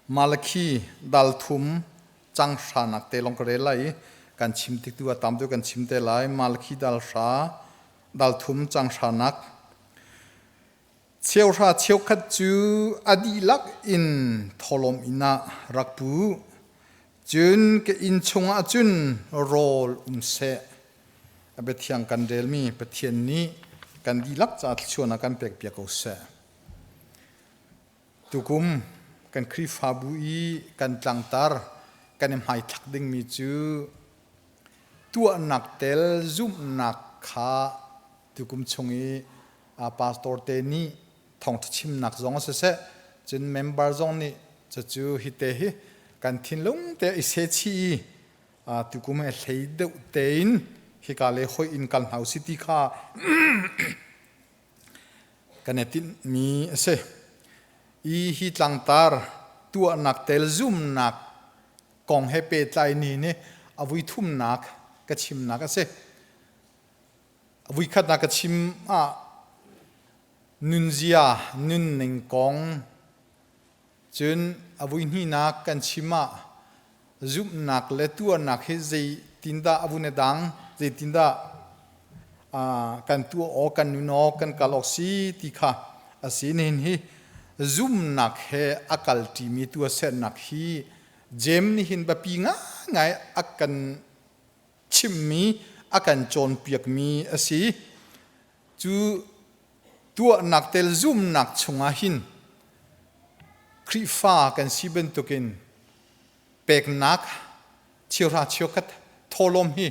Malakhi dal thum cang hranak te lawng ka rel lai i kan chim tik tu ah tam deuh kan chim te lai. Malakhi dal hra dal thum cang hranak. Cheuhra cheukhat cu a dihlak in tholawm inn ah rak pu. Cun ka inn chungah cun rawl um seh. A biathiang kan relmi Pathian nih kan dihlak ca thluachuah a kan pekpiak ko seh. Tukum kan Khrihfabu i kan tlangtar kan i hmaithlak dingmi cu tuahnak tel zumhnak kha tukum chung i pastor te nih thawngṭha chimnak zong siseh, cun member zong nih cucu hi te hi kan thinlung te i sechih i tukum he hlei deuh tein hika le hoi in kal hna usih ti kha kan i tinhmi a si. I hi tlangtar tuahnak tel zumnak kong he pehtlai ni nih a vui thumnak ka chimnak a si. A vuikhatnak ka chim ah nunzia, nunning kong, cun a vuihnihnak kan chim ah zumhnak le tuarnak hi zeitindah a vun i dang, zeitindah kan tuah awk, kan nun awk, kan kal awk si ti kha a si. Nihin hi zumnak he a kalṭimi tuahsernak hi Jeim nih hin biapi ngaingai a kan chimhmi, a kan cawnpiakmi a si. Cu tuahnak tel zumnak chungah hin Khrihfa kan si bantukin peknak cheuhra cheukhat thawhlawm hi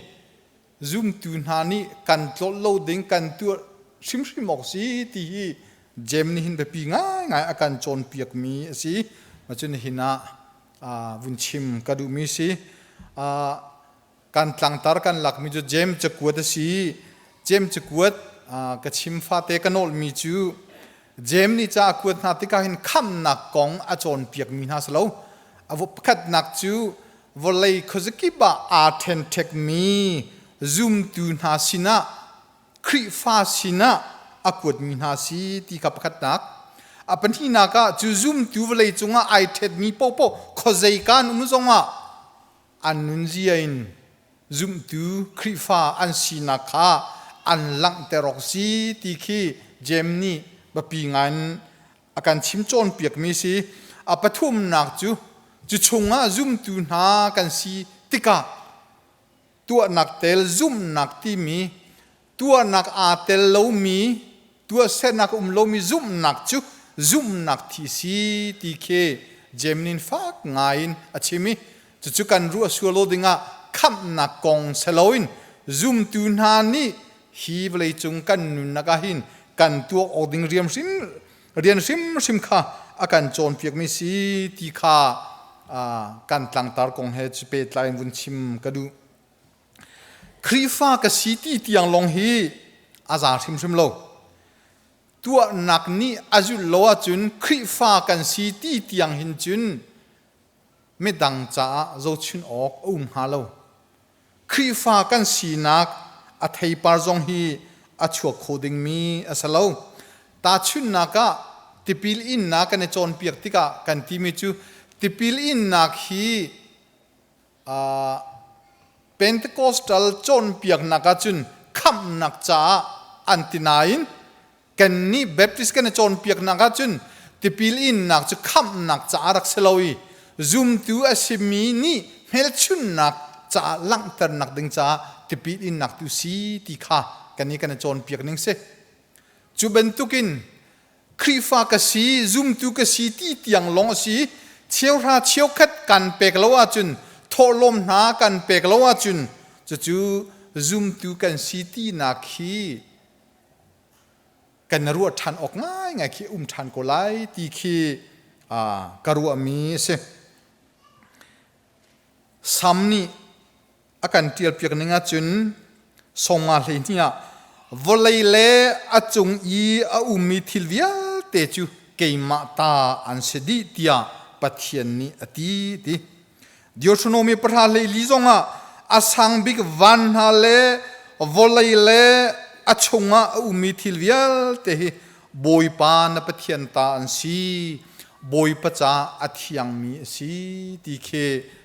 zumtu hna nih kan tlolh lo ding, kan tuah hrimhrim awk si ti hi Jeim nih hin biapi ngaingai a kan cawnpiakmi a si. Cun nihin ah vun chim ka duhmi si. Kan tlangtar kan lakmi cu Jeim cakuat a si. Jeim cakuat ka chim fate ka nawlmi cu Jeim nih ca a kuat hna tikah hin khamhnak kong a cawnpiakmi hna si lo. A pakhatnak cu vawlei khuazakip ah aa ṭhenṭhekmi zumtu hna sinah, Khrihfa sinah a kuatmi hna si ti kha pakhatnak. A pahnihnak ah cu zumtu vawlei cungah ai ṭhetmi paohpaoh khuazei kan um zongah an nunzia in zumtu Khrihfa an sinak kha an langhter awk si ti khi Jeim nih biapi ngai in a kan chim cawnpiakmi si. A pathumnak cu cu chungah zumtu hna kan si tikah tuahnak tel zumhnak timi, tuahnak aa tel lomi, tuahsernak um lomi zumhnak cu zumhnak thi si ti khi Jeim nih fak ngai in a chim i cucu kan ruah sual lo dingah khamhnak kong seloin zumtu hna nih hi vawleicung kan nunnak ah hin kan tuah awk ding rian hrim rian hrimhrim kha a kan cawnpiakmi si ti kha kan tlangtar kong he pehtlai in vun chim ka duh. Khrihfa ka si ti tiang lawng hi a za hrimhrim lo. Tuahnak nih a zulh lo ahcun Khrihfa kan si ti tiang hin cun midang caah zohchun awk a um hnga lo. Khrihfa kan sinak a theipar zong hi a chuak kho dingmi a si lo. Tahchunhnak ah tipil innak kan i cawnpiak tikah kan timi cu tipil innak hi Pentecostal cawnpiaknak ahcun khamhnak caah an ti nain kannih Baptist kan i cawnpiaknak ahcun tipil innak cu khamhnak caah rak si lo i zumtu a simi nih hmelchunhnak caah, langhternak ding caah tipil innak tu si ti kha kannih kan i cawnpiak ning si. Cu bantukin Khrihfa ka si, zumtu ka si ti tiang lawng a si. Cheuhra cheukhat kan pek lo ahcun, thawhlawm hna kan pek lo ahcun, cucu zumtu kan si tinak hi kan ruah ṭhan awk ngaingai khi um ṭhan ko lai ti khi ka ruahmi a si. Sam nih a kan ṭialpiak ning ahcun sawmnga 12 ah vawlei le a cung i a ummi thil vialte cu keimah ta an si dih tiah Pathian nih a ti ti. Deuteronomy 14 zongah a sang bik van hna le vawlei le a chungah a ummi thil vialte hi Bawipa na Pathian ta an si. Bawipa ca a thiangmi a si ti khi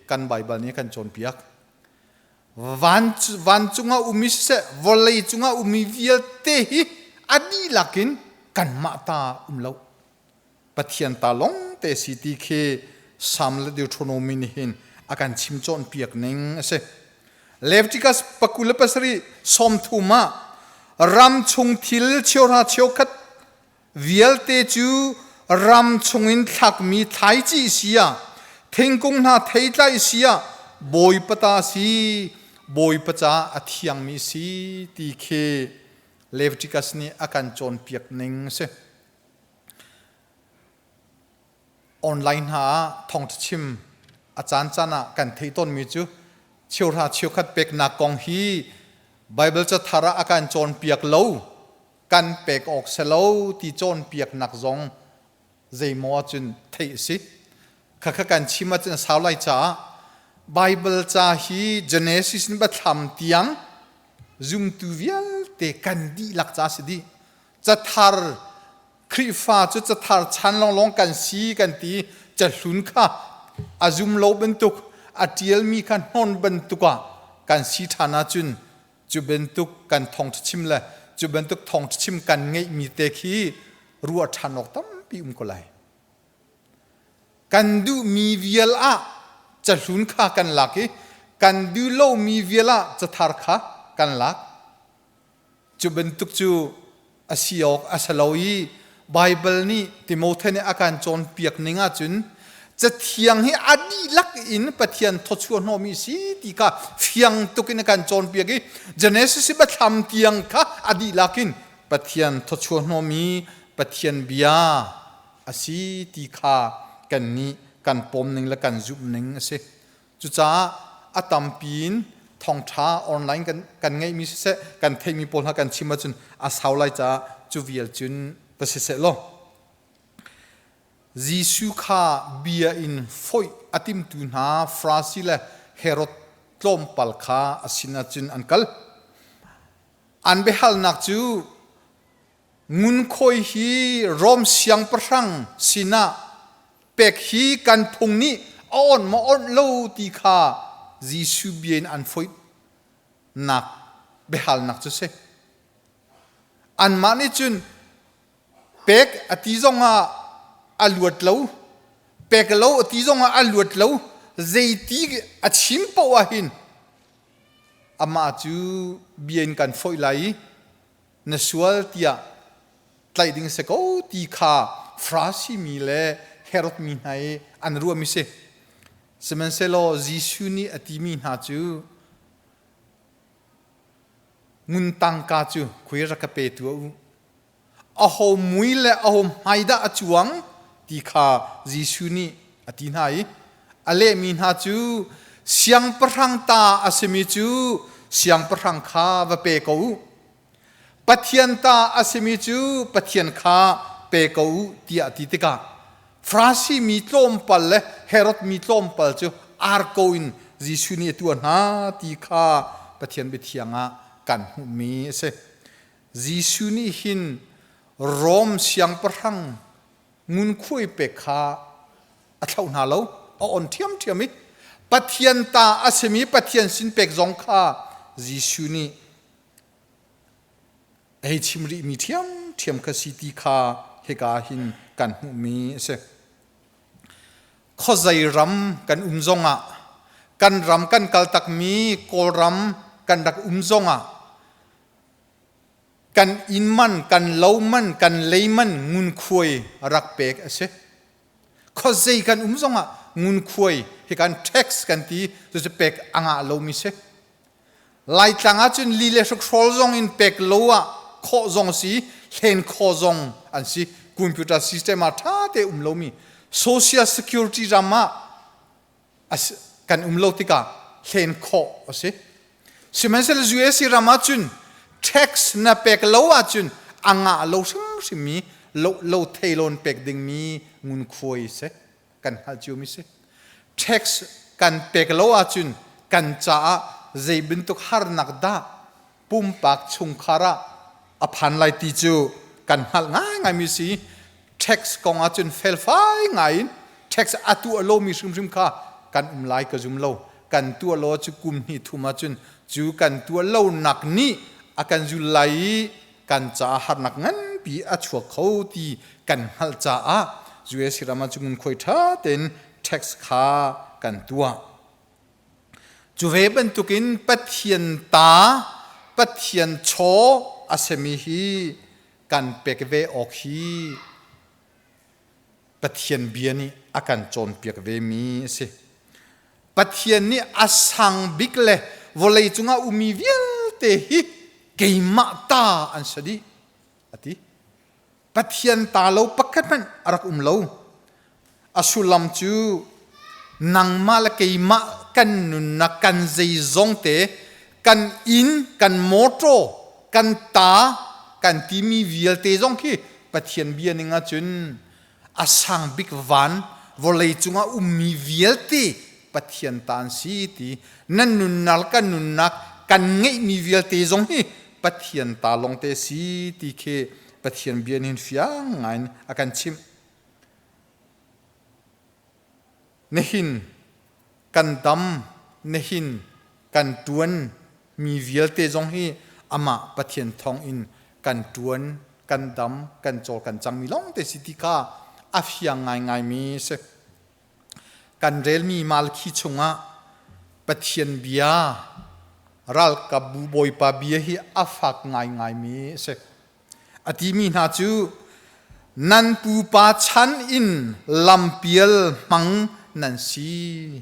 kan Baibal nih a kan cawnpiak. Van, vancung ah ummi siseh, vawlei cungah ummi vialte hi a dihlak in kanmah ta um lo. Pathian ta lawng te si ti khi Salm le Deuteronomy nih hin a kan chim cawnpiak ning a si. Leviticus 27 sawmthum ah ram chung thil cheuhra cheukhat vialte cu ram chungin thlakmi thlaici si ah thingkung hna theitlai si ah Bawipa ta si Bawipa ca a thiangmi si ti khi Leviticus nih a kan cawnpiak ning a si. Online hna ah thawngṭha chim a caancaan ah kan theih tawnmi cu cheuhra cheukhat peknak kong hi Baibal cathar ah a kan cawnpiak lo kan pek awk si lo ti cawnpiaknak zong zeimaw ahcun theih a si. Khakha kan chim ahcun a sau lai caah Baibal ca hi Genesis in Biathlam tiang zumtu vialte kan dihlak ca si dih. Cathar Khrihfa cu cathar chan lawnglawng kan si kan ti cahlun kha a zum lo bantuk a ṭialmi kha hnon bantuk ah kan si ṭhan ahcun cu bantuk kan thawngṭha chim le cu bantuk thawngṭha chim kan ngeihmi te khi ruah ṭhan awk tampi um ko lai. Kan duhmi vial ah cahlun kha kan lak i kan duh lomi vial ah cathar kha kan lak. Cu bantuk cu a si awk a si lo i Baibal nih Timote nih a kan cawnpiak ning ahcun Cathiang hi a dihlak in Pathian thawchuah hnawhmi si ti kha fiang tuk in a kan cawnpiak i Genesis i Biathlam tiang kha a dihlak in Pathian thawchuah hnawhmi Pathian bia a si ti kha kannih kan pawm ning le kan zumh ning a si. Cucaah a tampi in thawngṭha online kan, kan ngeihmi siseh, kan theihmi pawl hna kan chim ahcun a sau lai caah cu vial cun va siseh law Jesuh kha bia in foih a timtu hna Farasi le Herod tlawmpal kha a sinah cun an kal. An biahalnak cu ngunkhuai hi Rom siangpahrang sinah pek hi kan phung nih a awnh maw awnh lo ti kha Jesuh bia in an foihnak biahalnak cu si. Anmah nih cun Pek a ti zongah a luat lo, pek lo a ti zongah a luat lo, zeiti a chim paoh ah hin amah cu bia in kan foih lai i na sual tiah tlaih ding si ko ti kha Farasi mi le Herod mi hna i an ruahmi si. Sihmanhsehlaw Jesuh nih a timi hna cu ngun tangka cu khui rak ka pe tuah u. Aho mui le aho hmai dah a cuang ti kha Jesuh nih a ti hna i a lehmi hna cu siangpahrang ta a simi cu siangpahrang kha va pe ko u. Pathian ta a simi cu Pathian kha pe ko u tiah a ti tikah Farasi mi tlawmpal le Herod mi tlawmpal cu ar ko in Jesuh nih a tuah hna ti kha Pathian biathiang ah kan hmuhmi a si. Jesuh nih hin Rom siangpahrang ngunkhuai pek kha a thlauh hna lo, a on ṭhiamṭhiam i Pathian ta a simi Pathian sin pek zong kha Jesuh nih a hei chim rihmi ṭhiamṭhiam kha si ti kha hika hin kan hmuhmi a si. Khuazei ram kan um zongah kan ram kan kaltakmi Kawlram kan rak um zongah Kan inn man, kan lo man, kan lei man ngunkhuai rak pek a si. Khuazei kan um zongah ngunkhuai hi kan tax kan ti cucu pek a ngah lomi si. Laitlang ahcun li le hrukhrawl zong in pek lo ah khawh zong si, hlen khawh zong an si. Computer system ah ṭha te um lomi social security ram ah kan um lo tikah hlen khawh a si. Sihmanhsehlaw USA ram ahcun tax na pek lo ahcun a ngah lo hrimhrimmi lo, lo theilawn pek dingmi ngunkhuai si kan hngalh ciomi si. Tax kan pek lo ahcun kan caah zei bantuk harnak dah pumpak chungkhar ah a phan lai ti cu kan hngalh ngaingaimi si. Tax kong ahcun felfai ngai in tax a tuah lomi hrimhrim kha kan um lai ka zum lo. Kan tuah lo cu kum hnih thum ahcun cu kan tuah lonak nih a kan zul lai i kan caah harnak nganpi a chuak kho ti kan hngalh caah US ram ah cu ngunkhuai ṭha tein tax kha kan tuah. Cu ve bantukin Pathian ta, Pathian chaw a simi hi kan pek ve awk hi Pathian bia nih a kan cawnpiak vemi a si. Pathian nih a sang bik le vawlei cungah ummi vialte hi keimah ta an si dih a ti. Pathian ta lo pakhat hmanh a rak um lo. A sullam cu nangmah le keimah kan nunnak kan zeizong te kan inn kan mawṭaw kan ta kan timi vialte zong khi Pathian bia ning ahcun a sang bik van vawlei cungah ummi vialte Pathian ta an si ti nan nunnak kan nunnak kan ngeihmi vialte zong hi Pathian ta lawngte si ti khi Pathian bia nih fiang ngai in a kan chimh. Nihin kan dam, nihin kan ṭuan mi vialte zong hi amah Pathian thawngin kan ṭuan, kan dam, kan cawl, kan cangmi lawngte si ti kha a fiang ngaingaimi si. Kan relmi Malkhi chungah Pathian bia, ralkapbu Bawipa bia hi a fak ngaingaimi a si. A timi hna cu nan pupa chan in lampial hmang nan si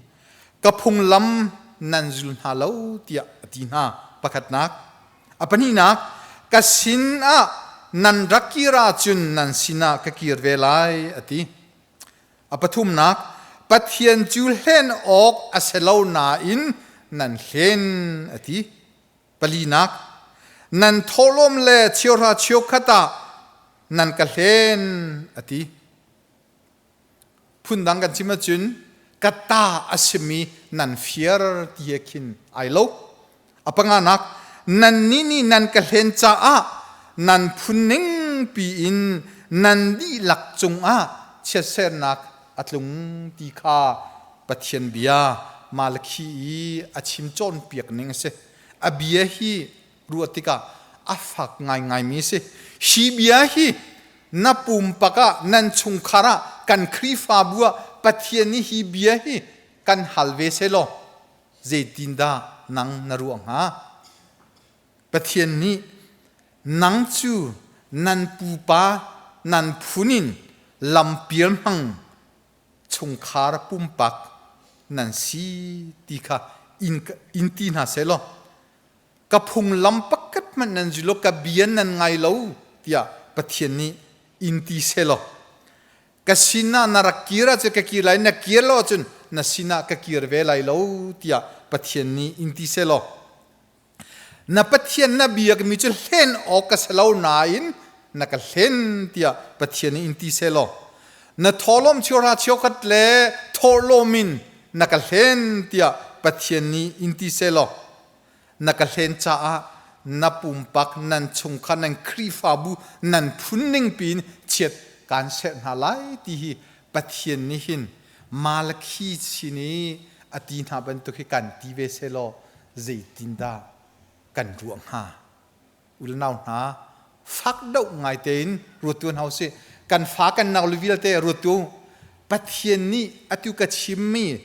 ka phunglam nan zul hna lo tiah a ti hna pakhatnak a pahnihnak ka sin ah nan rak kir ahcun nan sinah ka kir ve lai a ti a pathumnak Pathian cu hlen awk a si lo nain nan hlen a ti Palinak, nan thawhlawm le cheuhra cheukhat ah nan ka hlen a ti. Phundang kan chim ahcun ka ta a simi nan fiar ti he khin ai lo. A panganak, nannih nih nan ka hlen caah nan phun ning piin nan dihlak cungah chiatsernak a tlung ti kha Pathian bia Malakhi i a chim cawnpiak ning a si. A bia hi ruah tikah a fak ngaingaimi a si. Hi bia hi na pumpak ah, nan chungkhar ah, kan Khrihfabu ah Pathian nih hi bia hi kan hal ve selaw zeitindah nang na ruah hnga? Pathian nih nang cu nan pupa nan phun in lampial hmang chungkhar pumpak nan si ti kha in ti hna sehlaw ka phunglam pakhat hmanh nan zul lo ka bia nan ngai lo tiah Pathian nih in ti sehlaw ka sinah na rak kir ahcun ka kir lai na kir lo ahcun na sinah ka kir ve lai lo tiah Pathian nih in ti sehlaw Na Pathian na biakmi cu hlen awk ka si lo nain na ka hlen tiah Pathian nih in ti sehlaw na thawhlawm cheuhra cheukhat le thawhlawm in na ka hlen tiah Pathian nih in ti sehlaw na ka hlen caah na pumpak nan chungkhar nan Khrihfabu nan phun ning piin chiat kaan serh hna lai ti hi Pathian nih hin Malakhi sin i a ti hna bantuk hi kan ti ve sehlaw zeitindah kan ruah hnga? U le nau hna, fak deuh ngai tein ruat tu hna usih. Kan fa kan nau le vialte ruat tu Pathian nih atu ka chimmi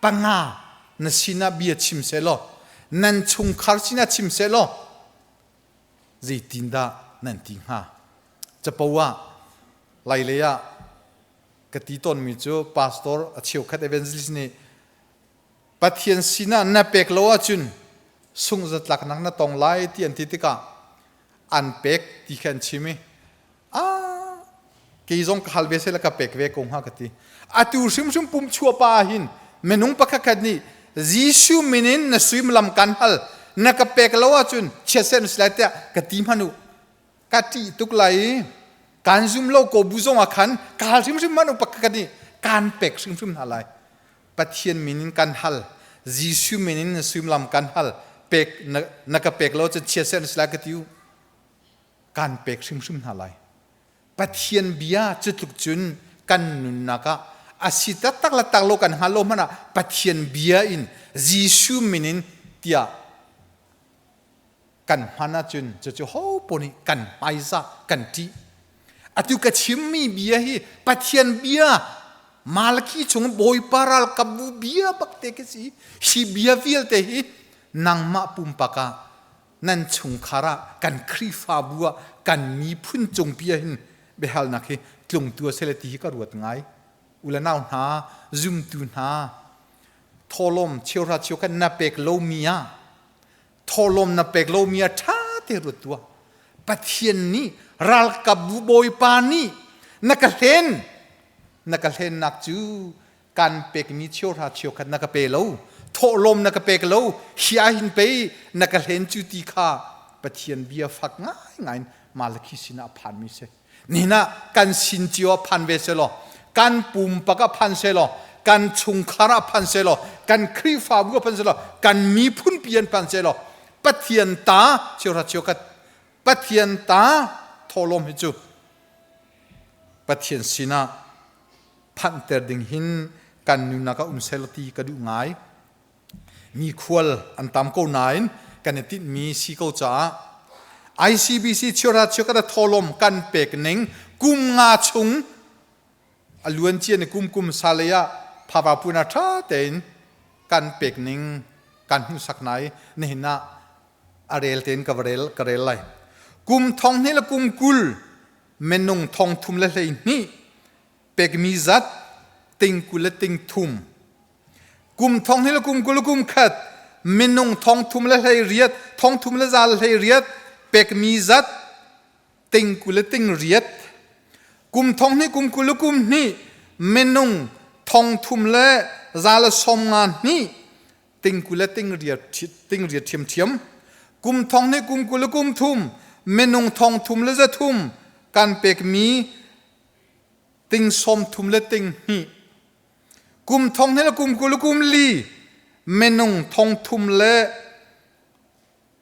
panga na sinah bia chim sehlaw nan chungkhar sinah chim sehlaw zeitindah nan ti hnga? Capo ah lailei ah ka ti tawnmi cu pastor a cheukhat evangelist nih Pathian sinah na pek lo ahcun sungzatlaknak na tong lai ti an ti tikah an pek ti kha an chim i ah kei zong ka hal ve seh ka pek ve ko hnga ka ti atu hrimhrim pum chuah pa hin minung pakhat khat nih Jesuh min in na suimilam kan hal na ka pek lo ahcun chiatser na si lai tiah ka ti hmanh u ka ṭih tuk lai i kaan zum lo ko bu zong ah khan ka hal hrimhrim hmanh u pakhat nih kaan pek hrimhrim hna lai Pathian min in kan hal Jesuh min in suimilam kan hal pek na, na ka pek lo cun chiatser na si lai ka ti u kaan pek hrimhrim hna lai. Pathian bia cu tluk cun kan nunnak ah a si taktak le tak lo kan hngal lo hmanh ah Pathian bia in Jesuh min in tiah kan hman ahcun cucu hopo nih kan hmaizah kan ṭih. Atu ka chimmi bia hi Pathian bia Malaki chung Bawipa ralkapbu bia bak te khi si. Hi bia vialte hi nangmah pumpak ah nan chungkhar ah kan Khrihfabu ah kan miphun cungpi ah hin biahalnak hi tlungtu a si le ti hi ka ruat ngai. U le nau hna, zumtu hna, thawlawm cheuhra cheu khan na pek lomi ah thawhlawm na pek lomi ah ṭha te ruat tuah. Pathian nih ralkapbu bawipa nih na ka hlen na ka hlennak cu kan pekmi cheuhra cheukhat na ka pe lo thawhlawm na ka pek lo hi ah hin pei na ka hlen cu ti kha Pathian bia fak ngaingai in Malakhi sinah a phanmi si. Nihin ah kan sin cio ah phan ve selaw, kan pumpak ah phan selaw, kan chungkhar ah phan selaw, kan Khrihfabu ah phan selaw, kan miphun pi an phan selaw, Pathian ta cheuhra cheukhat Pathian ta thawhlawm hi cu Pathian sinah phanhter ding hin kan nunnak ah um selaw ti ka duh ngai. Mi khual an tam ko nain kan i tinhmi si ko caah ICBC chiara chiakhat a thawlawm kan pek ning kum nga chung a luan cia ni kum kum salei ah phava puna tha tein kan pek ning kan hmuhsak nai nihin ah a rel tein ka rel ka rel lai kum thong hnih le kum 20 minung thong thum le 12 pekmi zat ting 20 le ting thum Kum thong hnih le kum 20 le kum khat minung thong thum le 18 thong thum le za le 18 pekmi zat ting 20 le ting riat kum thong hnih kum 20 le kum hnih minung thong thum le za le som nga hnih ting 20 le ting riat ting riat ṭhiamṭhiam kum thong hnih kum 20 le kum thum minung thong thum le za thum kan pekmi ting som thum le ting hnih Kum thong hnih le kum 20 le kum li minung thong thum le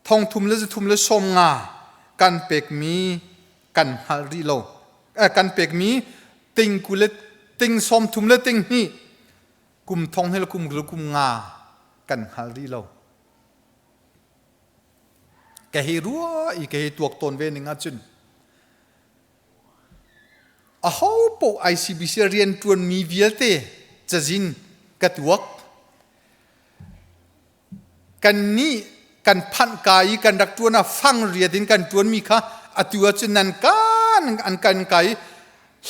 thong thum le zathum le sawm nga kan pekmi kan hngal rih lo. Eh, kan pekmi ting 20 le ting sawm thum le ting hnih kum thong hnih le kum 20 le kum nga kan hngal rih lo. Ka hei rua i ka hei tuak tawn ve ning ahcun Ahopaoh ICBC rianṭuanmi vialte cazin ka tuak. Kannih kan phanhka i kan rak ṭuan ah fang riat in kan ṭuanmi kha atu ahcun nan kan an kan ka i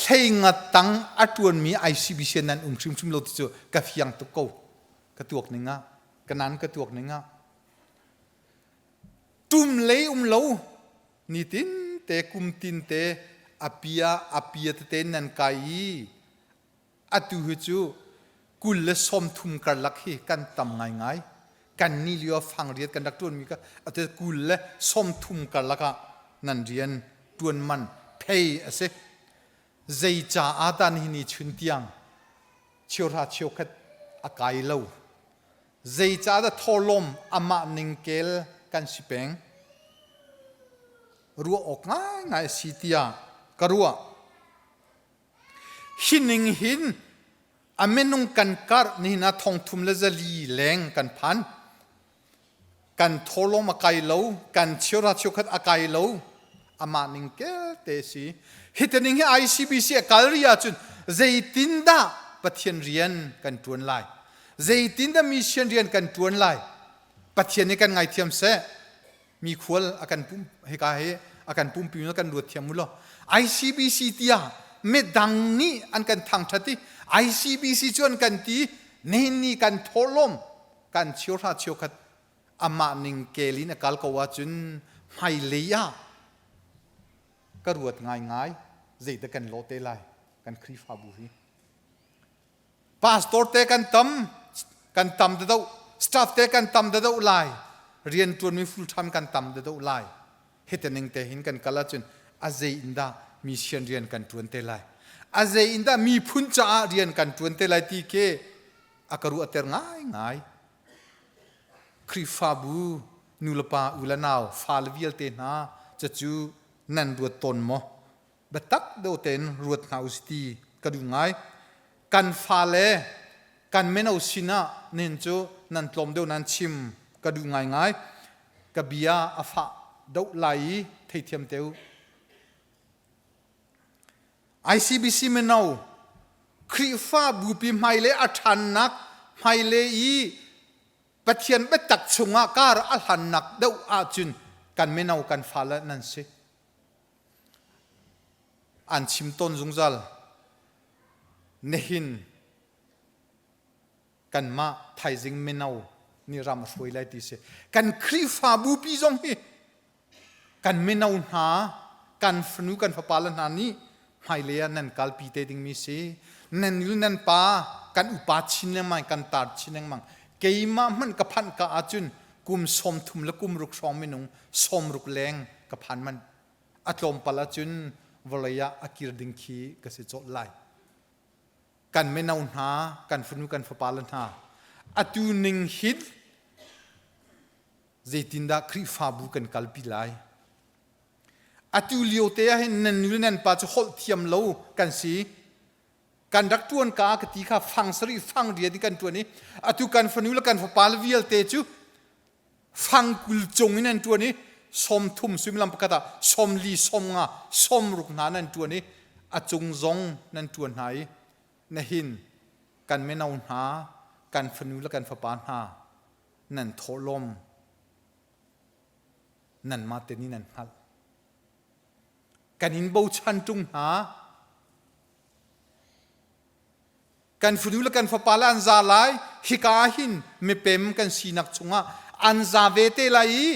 hleinga tang a ṭuanmi ICBC nan um hrimhrim lo ti cu ka fiang tuk ko. Ka tuak ning ah, ka nan ka tuak ning ah. Ṭum lei um lo Nitin te kum tin te a pia a pia tete nan kai i atu hi cu 23 karlak hi kan tam ngaingai. Kan ni lio fang riat kan rak ṭuanmi kha atu 23 karlak ah nan rian ṭuan man phei a si. Zei caah dah nihin ni chun tiang cheuhra cheukhat a kai lo? Zeicahdah thawhlawm amah ningkel kan si peng? Ruah awk ngaingai a si tiah ka ruah. Hi ning hin a minung kan karh nihin ah thong thum le zali leng kan phan. Kan thawhlawm a kai lo, kan cheuhra cheukhat a kai lo, amah ning kelte si. Hi ning hi ICBC a kal rih ahcun zeitindah Pathian rian kan ṭuan lai? Zeitindah mission rian kan ṭuan lai? Pathian nih kan ngaithiam seh. Mi khual a kan pum hika hi a kan pumpi kan ruat thiam mu law. ICBC tiah midang nih an kan thangṭhat i ICBC cu an kan ti nihin ni kan thawhlawm kan cheuhra cheukhat amah ning kel in a kal ko ahcun hmailei ah ka ruat ngaingai zeidah kan lawh te lai kan Khrihfabu hi pastor te kan tam kan tam deuh staff te kan tam deuh lai rian ṭuanmi full time kan tam deuh lai hitening te hin kan kal ahcun a zei in dah mission rian kan ṭuan te lai a zei in dah miphun caah rian kan ṭuan te lai ti khi a ka ruahter ngaingai. Khrihfabu nulepa u le nau fale vialte hna cucu nan ruat tawn maw? Biatak deuh tein ruat hna usih ti ka duh ngai. Kan fale kan mino sinah nihin cu nan tlawm deuh nan chim ka duh ngaingai. Ka bia a fah deuh lai i theithiam te u. ICBC mino Khrihfa bupi hmailei a ṭhannak hmailei i Pathian biatak chungah kar a hlannak deuh ahcun kan mino kan fale nan si. An chim tawn zungzal. Nihin kanmah thaizing mino nih ram a hruai lai ti si. Kan Khrihfabu pi zong hi kan mino hna kan fanu kan fapa le hna nih hmailei ah nan kalpi te dingmi si. Nan nu nan pa kan upa chin lengmang kan tar chin lengmang. Keimah hmanh ka phanh ka ahcun kum 30 le kum ruk hrawng minung 60 leng ka phan manh. A tlawmpal ahcun vawlei ah a kir ding khi ka si colh lai. Kan mino hna, kan fanu kan fapa le hna, atu ning hin zeitindah Khrihfabu kan kalpi lai? Atu lio te ah hin nan nu le nan pa cu holh thiam lo kan si. Kan rak ṭuan ka ka ti kha fang sarih fang riat in kan ṭuan i atu kan fanu le kan fapa le vialte cu fang 20 cung in an ṭuan i 30 suimilam pakhat ah 40 50 60 hna nan ṭuan i a cung zong nan ṭuan hna i nahin kan mino hna kan fanu le kan fapa hna nan thawhlawm nanmah te nih nan hngalh. Kan in bochan ṭung hna. Kan fanu le kan fapa le an za lai. Hika ah hin mipem kan sinak chungah an za ve te lai i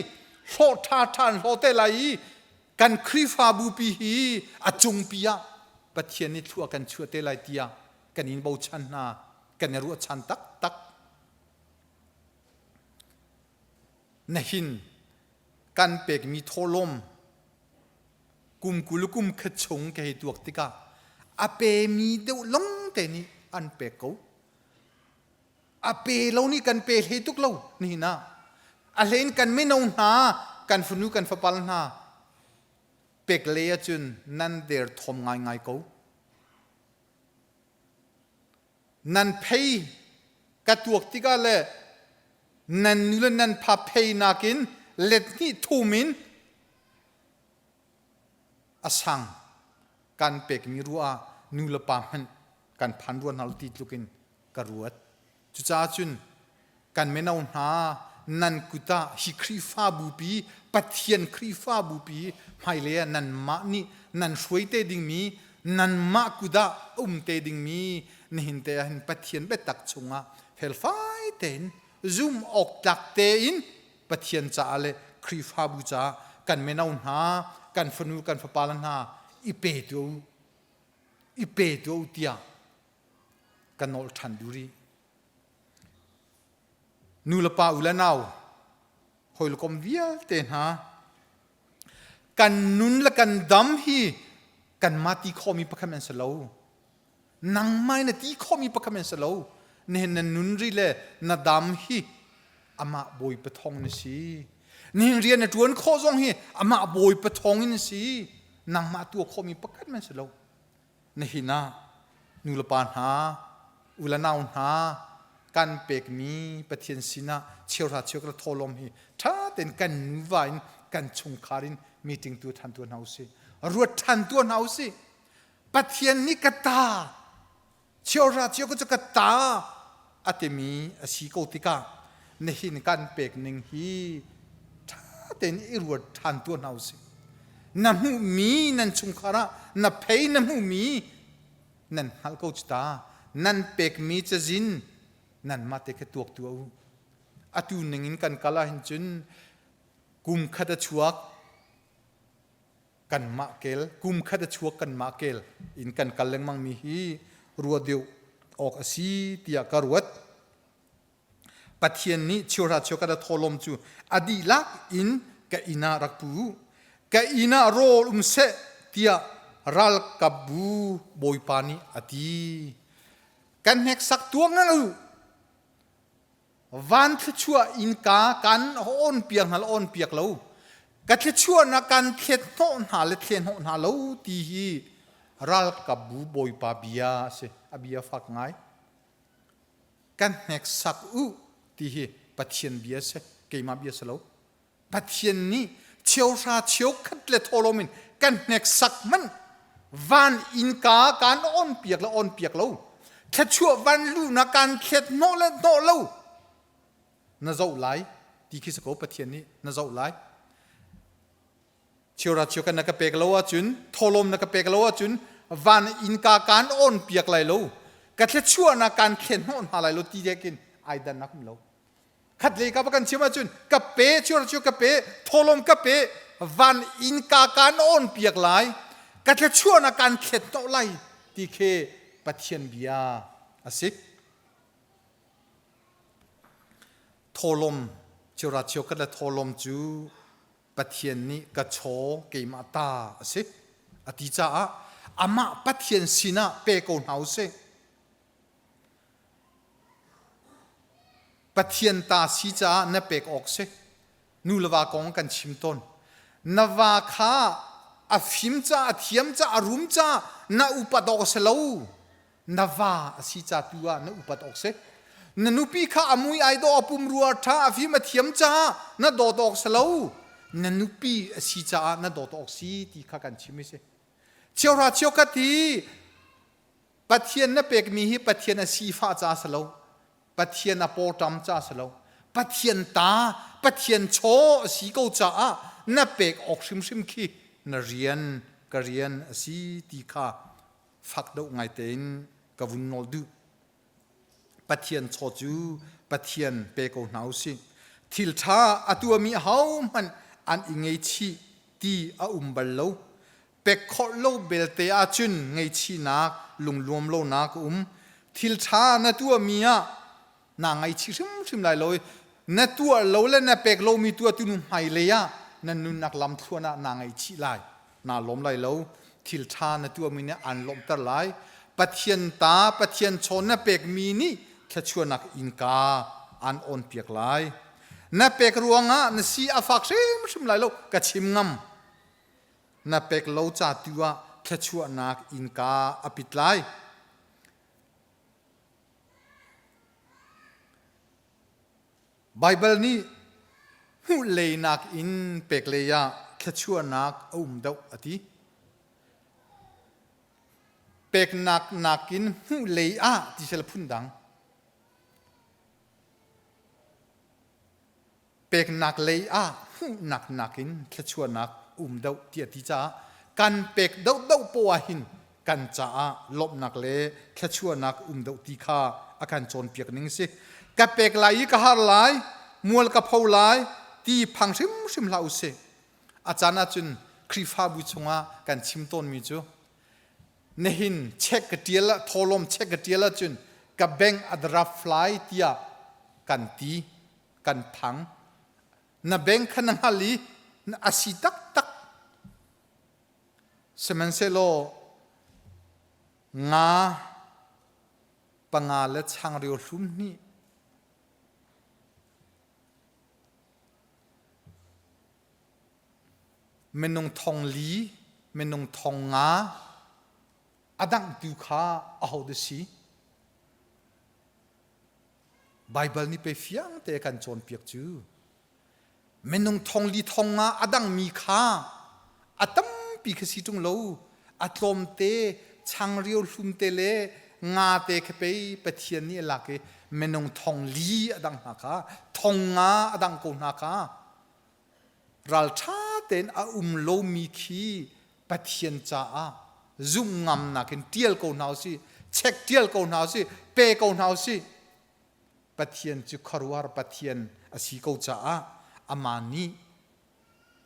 hlawh ṭha ṭha an hlawh te lai i kan Khrihfabu pi hi a cungpi ah Pathian nih thlua kan chuah te lai tiah kan in bochan hna. Kan i ruahchan taktak. Nahin kan pekmi thawhlawm kum 20 kum khat chung ka hei tuak tikah a pemi deuh long te nih an pek ko. A pe lo nih kan pe hlei tuk lo nihin ah. A hlein kan mino hna, kan fanu kan fapal hna pek le ahcun nan der thawm ngaingai ko. Nan phei ka tuak tikah le nan nu le nan pha phei nakin let hnih thum in a sang kan pekmi ruah ah nu le pa hmanh kan phan rua hna lo ti tluk in ka ruat. Cucaah cun kan mino hna nan kut ah hi Khrihfabu pi Pathian Khrihfabu pi hmailei ah nanmah nih nan hruai te dingmi nanmah kut ah um te dingmi nihin te ah hin Pathian biatak chungah felfai tein zum awk tlak tein Pathian caah le Khrihfabu caah kan mino hna kan fanu kan fapa le hna i pe tuah u i pe tuah u tiah ka nawl ṭhan duh rih. Nu le pa u le nau hawikom vialte hna kan nun le kan dam hi kanmah ti khawhmi pakhat an si lo. Nangmah na ti khawhmi pakhat an si lo. Nihin na nun ri le na dam hi amah Bawipa thawng na si. Nihin rian na ṭuan khawh zong hi amah Bawipa thawng in si. Nangmah tuah khawhmi pakhat man si lo. Nihin ah nulepa hna, u le nau hna kan pekmi Pathian sinah cheuhra cheukhat thawhlawm hi ṭha tein kan nuva in kan chungkhar in meeting tu ṭhan tuah hna usih. Ruat ṭhan tuah hna usih. Pathian nih ka ta cheuhra cheukhat cu ka ta a timi a si ko tikah nihin kan pek ning hi ṭha tein i ruat ṭhan tuah hna usih. Na hmuhmi nan chungkhar ah na phei na hmuhmi nan hngalh ko cu ta. Nan pekmi cazin nanmah te kha tuak tuah u. Atu ning in kan kal ahhin cun kum khat a chuak kanmah kel kum khat a chuak kanmah kel in kan kal lengmang mi hi ruah deuh awk a si tiah ka ruat. Pathian nih cheuhra cheukhat a thawhlawm cu a dihlak in ka inn ah rak pu u. Ka inn ah rawl um seh tiah ralkapbu Bawipa nih a ti. Kan hneksak tuah ngang u. Van thluachuah innka kan on piak hna on piak lo. Ka thluachuahnak kan thlet hnawh hna le thle hnawh hna lo ti hi ralkapbu bawipa bia a si. A bia fak ngai. Kan hneksak u ti hi Pathian bia a si. Keimah bia si lo. Pathian nih cheuhra cheukhat le thawhlawm in kan hneksak hmanh van innka kan on piak le on piak lo. Thluachuah van luhnak kan thlet hnawh le hnawh lo. Na zoh lai ti khi si ko Pathian nih na zoh lai. Cheura cheukan na ka pek lo ahcun thawhlawm na ka pek lo ahcun van innka kaan on piak lai lo. Ka thluachuahnak kaan thlen hnawh hna lai lo ti dekin ai dannak um lo. Khat lei ka kan chim ahcun ka pe cheura cheu ka pe thawhlawm ka pe van innka kaan on piak lai ka thluachuahnak kaan thlet hnawh lai ti khi Pathian bia a si. Thawhlawm cheura cheukhat le thawhlawm cu Pathian nih ka chaw keimah ta a si a ti caah amah Pathian sinah pe ko hna usih. Pathian ta si caah na pek awk si. Nu le va kong kan chim tawn. Na va kha a fim ca, a thiam ca, a rum ca na upat awk a si lo. Na va a si ca tu ah na upat awk si. Na nupi kha a mui ai dawh, a pumrua a ṭha, a fim a thiam caah na dawt awk si lo. Na nupi a si caah na dawt awk si ti kha kan chim i si. Cheuhra cheukhat hi Pathian na pekmi hi Pathian a sifah ca si lo. Pathian a pawṭam ca si lo. Pathian ta, Pathian chaw a si ko caah na pek awk hrimhrim khi na rian, ka rian a si ti kha fak deuh ngai tein ka vun nawl duh. Pathian chaw cu Pathian pe ko hna usih. Thil ṭha a tuahmi ahohmanh an i ngeichih ti a um bal lo. Pek khawh lo belte ahcun ngeichihnak, lungluam lonak a um. Thil ṭha na tuahmi ah naa ngaihchih hrimhrim lai lo i na tuah lo le na pek lomi tuahtu nu hmailei ah na nunnak lamthluan ah naa ngaihchih lai naa lawm lai lo. Thil ṭha na tuahmi nih aan lawmhter lai. Pathian ta Pathian chaw na pekmi nih thluachuahnak innka aan awnpiak lai. Na pek ruangah na si a fak hrimhrim lai lo ka chim ngam. Na pek lo ca tu ah thluachuahnak innka a pit lai. Baibal nih hmuh leinak in pek lei ah thluachuahnak a um deuh a ti. Peknak nakin hmuh lei ah ti sel phundang. Peknak lei ah hmuhnak nakin thluachuahnak um deuh ti a ti caah kan pek deuhdeuh poah hin kan caah lawmhnak le thluachuahnak um deuh ti kha a kan cawnpiak ning si. Ka pek lai i ka har lai, mual ka pho lai ti phang hrimhrim hlah usih. A caan ahcun Khrihfabu chungah kan chim tawnmi cu nihin check ka ṭial ah thawhlawm check ka ṭial ahcun ka bank a draft lai tiah kan ti. Kan thang. Na bank kha na hngal i a si taktak. Sihmanhsehlaw nga panga le changreu hlum hnih minung thong li minung thong nga a danghtu kha ahodah si? Baibal nih pei fiang te kan cawnpiak cu. Minung thong li thong nga a dangmi kha a tampi kha si ṭung lo a tlawmte changreu hlumte le nga te kha pei Pathian nih a lak i minung thong li a dang hna kha thong nga a dang ko hna kha ralṭha tein a um lomi khi Pathian caah zumh ngamnak in ṭial ko hna usih check ṭial ko hna usih pe ko hna usih Pathian cu khuaruahhar Pathian a si ko caah amah nih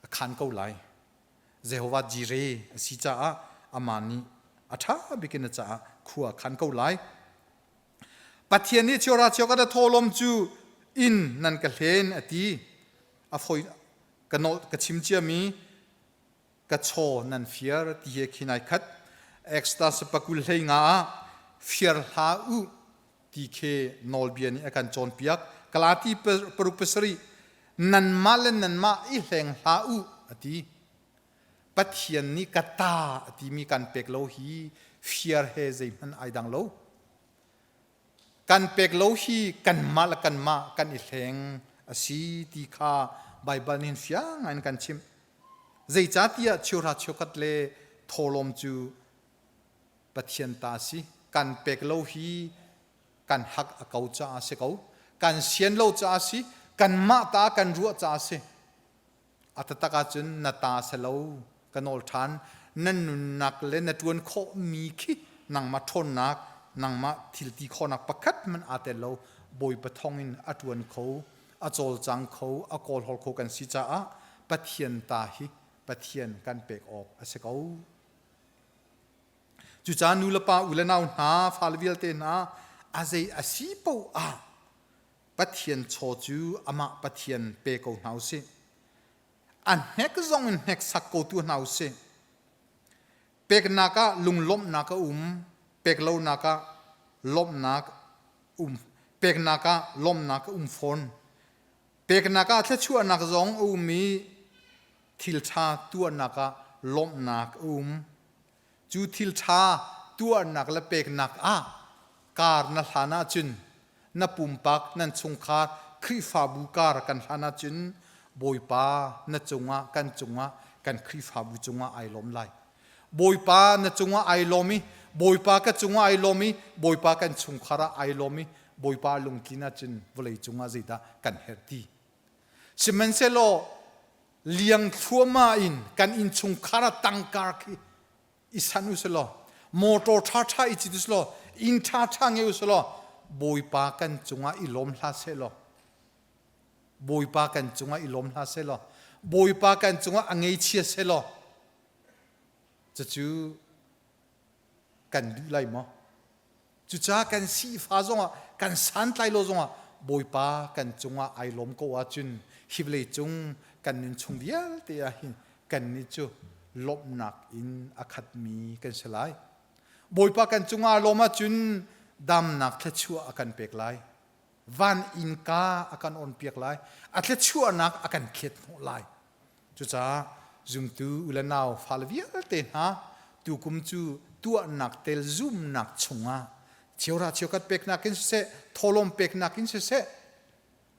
a khaan ko lai. Jehovah Jireh a si caah amah nih a ṭha bik in a caah khua a khan ko lai. Pathian nih chiora chiokhat a thawhlawm cu inn nan ka hlen a ti. A foi ka nawl ka chim ciami ka chaw nan fiar ti he khin ai khat. Exodus pakul hlei nga ah fiar hlah u ti khi nawlbia nih a kan cawnpiak. Galati paruk pasarih nanmah le nanmah i hleng hlah u. a ti. Pathian nih ka ta a timi kan pek lo hi fiar he zeihmanh ai dang lo. Kan pek lo hi kanmah le kanmah kan i hleng a si ti kha Baibal nih fiang in kan chimh. Zeicahtiah cheuhra cheukhat le thawhlawm cu Pathian ta a si. Kan pek lo hi kan hak a ko caah a si ko. Kan sian lo caah a si. Kanmah ta kan ruah caah a si. A taktak ahcun na ta si lo ka nawl ṭhan. Na nunnak le na ṭuan khawhmi khi nangmah ṭhawnnak, nangmah thil ti khawhnak pakhat hmanh aa tel lo. Bawipa thawngin a ṭuan kho, a cawlcang kho, a kawlhawl kho kan si caah Pathian ta hi Pathian kan pek awk a si ko. Cucaah nu le pa, u le nau hna, fale vialte hna, a zei a si paoh ah Pathian chaw cu amah Pathian pe ko hna u sih. A hnek zong in hneksak ko tu hna u sih. Peknak ah lunglawmhnak a um, pek lonak ah lawmhnak um, peknak ah lawmhnak a um fawn. Peknak ah thluachuahnak zong a um i thil ṭha tuahnak ah lawmhnak a um. Cu thil ṭha tuahnak le peknak ah kar na hlan ahcun na pumpak nan chungkhar Khrihfabu kar kan hlan ahcun Bawipa na cungah kan cungah kan Khrihfabu cungah ai lawm lai. Bawipa na cungah ai lawm i Bawipa ka cungah ai lawm i Bawipa kan chungkhar ah ai lawm i Bawipa lungtlin ahcun vawlei cungah zeidah kan herh ti. Sihmanhsehlaw liang thluahmah in kan innchungkhar ah tangkar khi i san u selaw motor ṭhaṭha i cit u selaw inn ṭhaṭha ngei u selaw Bawipa kan cungah i lawm hlah sehlaw Bawipa kan cungah i lawm hlah sehlaw Bawipa kan cungah a ngeichia sehlaw cucu kan duh lai maw? Cucaah kan sihfa zongah kan santlai lo zongah Bawipa kan cungah ai lawm ko ahcun hi vawlei cung kan nun chung vialte ah hin kannih cu lawmhnak in a khatmi kan si lai. Bawipa kan cungah a lawm ahcun damnak thluachuah a kan pek lai. Van innka a kan onpiak lai. A thluachuahnak a kan thlet hnawh lai. Cucaah zumtu u le nau fale vialte hna tukum cu tuahnak tel zumnak chungah cheura cheukhat peknak in siseh thawhlawm peknak in siseh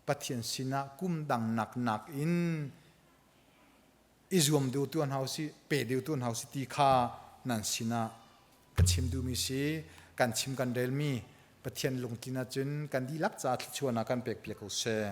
Pathian sinah kum dang nak nak in i zuam deuh tu hna usih pe deuh tu hna usih ti kha nan sinah ka chim duhmi si kan chim kan relmi Pathian lungtlin ahcun kan dihlak ca thluachuahnak kan pek piak ko seh.